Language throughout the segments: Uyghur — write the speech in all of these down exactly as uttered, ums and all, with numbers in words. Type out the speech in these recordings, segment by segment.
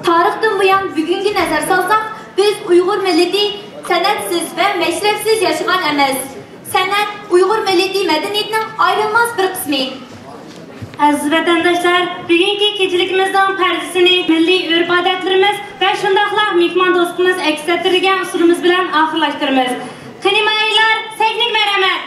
تارىختىن بۇيان بۈگۈنگە نەزەر سالساق، بىز ئۇيغۇر مىللىتى سەنئەتسىز ۋە مەشرەپسىز ياشىغان ئەمەس. سەنئەت ئۇيغۇر مىللىتى مەدەنىيىتىنىڭ ئايرىلماس بىر قىسمى. ئەزىز ۋەتەنداشلار، بۈگۈنكى كېچىلىكىمىزنىڭ پەردىسىنى مىللىي ئۆرپ-ئادەتلىرىمىز ۋە شۇنداقلا مېھماندوستلۇقىمىز ئەكس ئەتتۈرگەن ئۇسسۇلىمىز بىلەن ئاخىرلاشتۇرىمىز. قېنى ماھىرلار، سەھنىگە مەرھەمەت!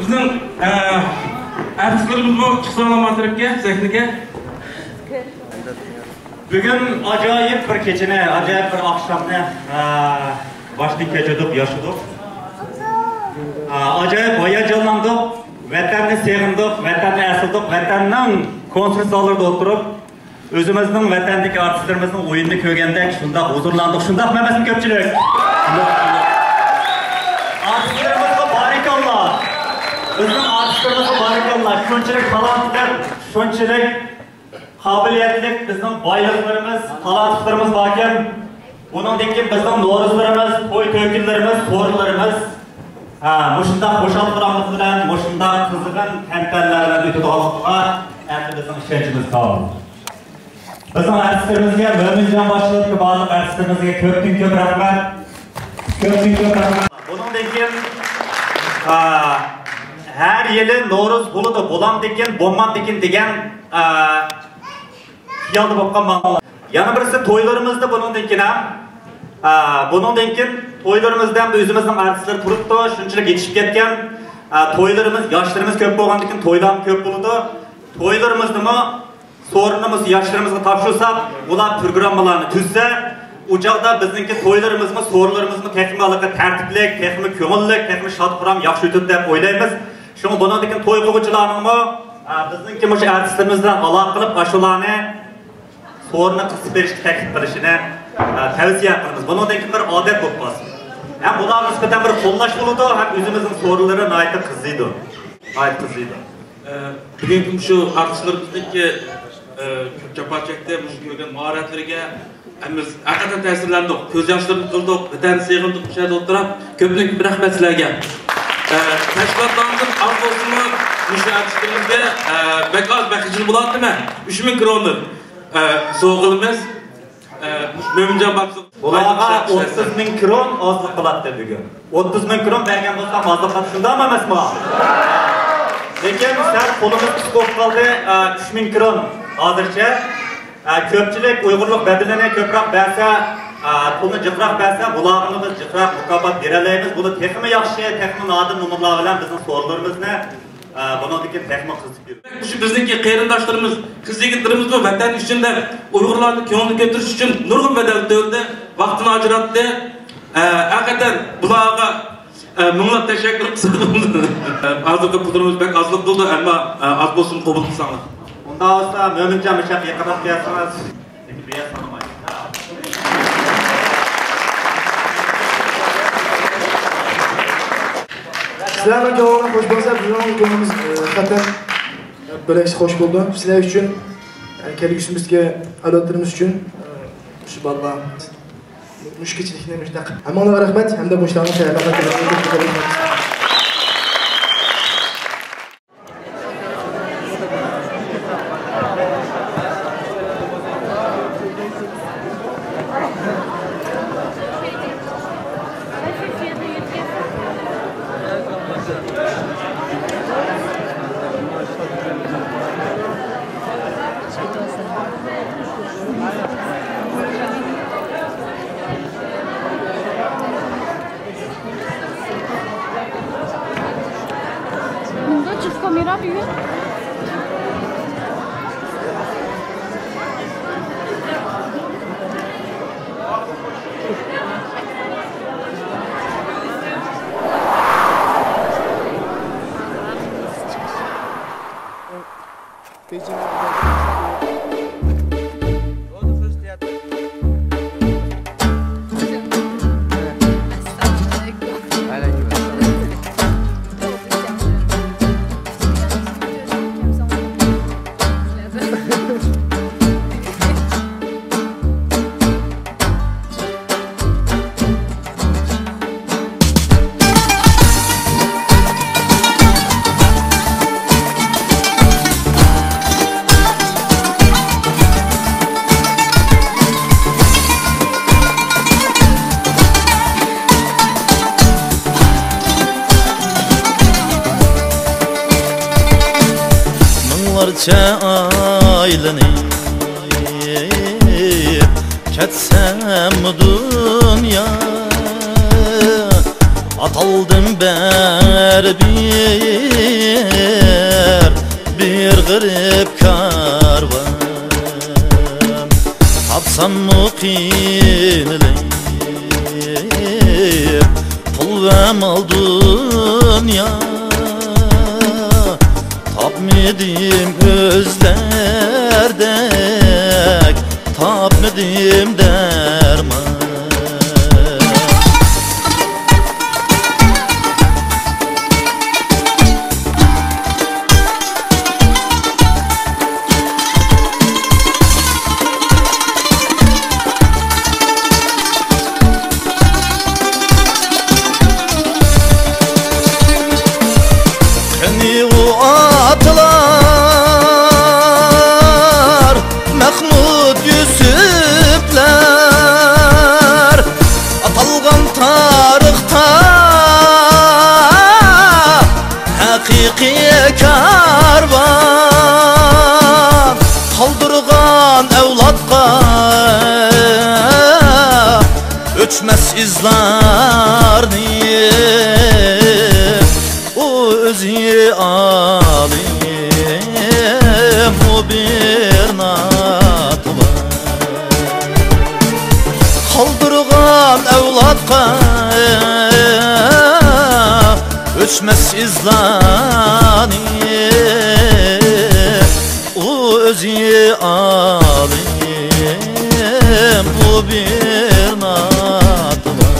بىزنىڭ، ئە، ئارتىسلىرىمىزمۇ چىقسا بولامدۇ تەرەپكە، سەھنىگە؟ بۈگۈن ئاجايىپ بىر كېچىنى، ئاجايىپ بىر ئاخشامنى، ئە، باشتىن كەچۈردۇق، ياشىدۇق. ئە، ئاجايىپ ھاياجانلاندۇق، ۋەتەننى سېغىندۇق، ۋەتەننى ئەسلىدۇق، ۋەتەننىڭ كونسېرت زاللىرىدا ئولتۇرۇپ، ئۆزىمىزنىڭ ۋەتەندىكى ئارتىسلىرىمىزنىڭ ئويۇنىنى كۆرگەندەك شۇنداق ھۇزۇرلاندۇق، شۇنداقمۇ ئەمەسمۇ كۆپچىلىك؟ ئارتىسلىرىمىزغا بارىكاللا، شۇنچىلىك تالانتلىق، شۇنچىلىك قابىلىيەتلىك بىزنىڭ بايلىقلىرىمىز، تالانتلىقلىرىمىز باركەن. بۇنىڭدىن كېيىن بىزنىڭ نورۇزلىرىمىز، توي تۆكۈنلىرىمىز، سورۇنلىرىمىز، ھە، مۇشۇنداق خۇشال-خۇراملىق بىلەن، مۇشۇنداق قىزغىن تەنتەنىلەر بىلەن ئۆتىدىغانلىقىغا ئەمدى بىزنىڭ ئىشەنچىمىز كامىل. بىزنىڭ ئارتىسلىرىمىزگە، مۆمىنجان باشچىلىقىدىكى بارلىق ئارتىسلىرىمىزگە كۆپتىن كۆپ رەھمەت. كۆپتىن كۆپ رەھمەت. بۇنىڭدىن كېيىن، ئا، ھەر يىلى نورۇز بولىدۇ، بولامدىكىن، بولمامدىكىن دېگەن، ئا، خىيالدا بولۇپ قالماڭلار. يەنە بىرسى تويلىرىمىزدا بۇنىڭدىن كېيىن ھەم، ئا، بۇنىڭدىن كېيىن تويلىرىمىزدا ھەم ئۆزىمىزنىڭ ئارتىسلىرى تۇرۇپتۇ، شۇنچىلىك يېتىشىپ كەتكەن. ئا، تويلىرىمىز، ياشلىرىمىز كۆپ بولغاندىن كېيىن تويلارمۇ كۆپ بولىدۇ. تويلىرىمىزدىمۇ سورۇنىمىز ياشلىرىمىزغا تاپشۇرساق، ئۇلار پروگراممىلارنى تۈزسە، ئۇ چاغدا بىزنىڭكى تويلىرىمىزمۇ، سورۇنلىرىمىزمۇ تېخىمۇ ھېلىقى تەرتىپلىك، تېخىمۇ كۆڭۈللۈك، تېخىمۇ شاد-خۇرام، ياخشى ئۆتىدۇ دەپ ئويلايمىز. شۇڭا بۇنىڭدىن كېيىن توي قىلغۇچىلارنىڭمۇ، ئا، بىزنىڭكى مۇشۇ ئارتىسلىرىمىز بىلەن ئالاقە قىلىپ، ئاشۇلارنى سورۇننى قىسىپ بېرىشكە تەكلىپ قىلىشىنى، ئا، تەۋسىيە قىلىمىز. بۇنىڭدىن كېيىن بىر ئادەت بولۇپ قالسۇن. ھەم بۇلارغا نىسبەتەن بىر قوللاش بولىدۇ، ھەم ئۆزىمىزنىڭ سورۇنلىرى ناھايىتى قىزىيدۇ. ناھايىتى قىزىيدۇ. ئە، بۈگۈنكى مۇشۇ ئارتىسلىرىمىزنىڭكى، ئە، كۆپ جاپا چەكتى، مۇشۇ كۆرگەن ماھارەتلىرىگە ھەممىمىز ھەقىقەتەن تەسىرلەندۇق، كۆز ياشلىرىمىز قىلدۇق، ۋەتەننى سېغىندۇق، مۇشۇ يەردە ئولتۇراپ. كۆپتىن كۆپ رەھمەت سىلەرگە. ئە، تەشكىلاتلارنىڭ ئاز بولسىمۇ مۇشۇ ئارتىسلىرىمىزگە، ئە، بەك ئاز، بەك خىجىل بولاتتىمەن. ئۈچ مىڭ كروننى، ئە، سوۋغا قىلىمىز. ئە، مۆمىنجان باتۇر. بۇلارغا ئوتتۇز مىڭ كرون ئازلىق قىلاتتى بۈگۈن. ئوتتۇز مىڭ كرون بەرگەن بولسام ئازلىق قىلاتتى، شۇنداقمۇ ئەمەسمۇ؟ لېكىن سەل قولىمىز قىسقا بولۇپ قالدى. ئە، ئۈچ مىڭ كرون ھازىرچە. ئە، كۆپچىلىك ئۇيغۇرلۇق بەدىلىنى كۆپرەك بەرسە، ئە، پۇلنى جىقراق بەرسە، بۇلارغىمۇ بىز جىقراق مۇكاپات بېرەلەيمىز. بۇنى تېخىمۇ ياخشى، تېخىمۇ نادىر نومۇرلار بىلەن بىزنىڭ سورۇنلىرىمىزنى، ئە، بۇنىڭدىن كېيىن تېخىمۇ قىزىپ يۈرىمىز. مۇشۇ بىزنىڭكى قېرىنداشلىرىمىز، قىز يىگىتلىرىمىزمۇ ۋەتەن ئۈچۈن دەپ ئۇيغۇرلارنىڭ كۆڭلىنى كۆتۈرۈش ئۈچۈن نۇرغۇن بەدەل تۆلىدى، ۋاقتىنى ئاجراتتى. ئە، ھەقىقەتەن بۇلارغا، ئە، مىڭلاپ تەشەككۈر قىلساق بولىدۇ. ئە، ھازىرقى پۇللىرىمىز بەك ئازلىق بولدى، ئەمما، ئە، ئاز بولسىمۇ قوبۇل قىلساڭلار. ئۇنداق بولسا، مۆمىنجان مۇشۇ يېقىنراق كەلسىڭىز. سىلەرنىڭ كۆڭلىڭىز خوش بولسا، بىزنىڭ كۆڭلىمىز، ئە، ھەقىقەتەن بىلەكسى خوش بولدى. سىلەر ئۈچۈن، ئە، كەلگۈسىمىزدىكى ئەۋلادلىرىمىز ئۈچۈن، ئە، شۇ بالىلار مۇشۇ كېچىلىكنى مۇشۇنداق. ھەممىڭلارغا رەھمەت ھەمدە مۇشۇلارنىڭ تەييارلىغان Bunga chiqib kamera buyur. مىڭلارچە ئايلىنىپ كەتسەم دۇنيا، ئاتالدىم بەرىبىر بىر غېرىب كارۋان. تاپساممۇ قىينىلىپ پۇل ۋە مال دۇنيا، تاپمىدىم ئۆزلەردەك، تاپمىدىم دەرمان. ئىزلارنى ئۇ ئۆزى ئالىم، ئۇ بىر ناتىۋا. قالدۇرغان ئەۋلادقا ئۆچمەس ئىزلارنى، ئۇ ئۆزى ئالىم، ئۇ بىر ناتىۋا.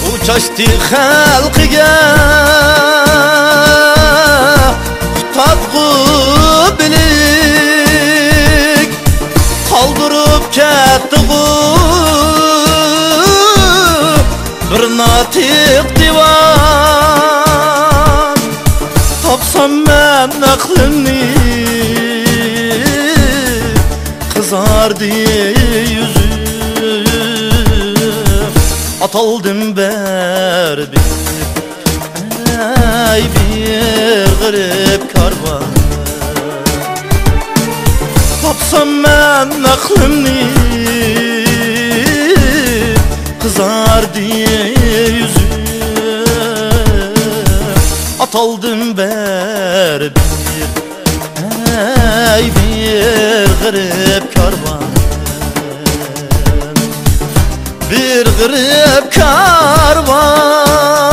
ئۇ چاچتى خەلقىگە قۇتادغۇ بىلىك، قالدۇرۇپ كەتتىغۇ بىر ناتىق دىۋان. تاپسام مەن ئەقلىمنى، قىزاردى يۈزۈم. ئاتالدىم بەرىبىر، ئەي بىر غېرىب كارۋان. تاپسام مەن ئەقلىمنى، قىزاردى يۈزۈم. ئاتالدىم بەرىبىر، ئەي بىر غېرىب كارۋان، بىر غېرىب كارۋان.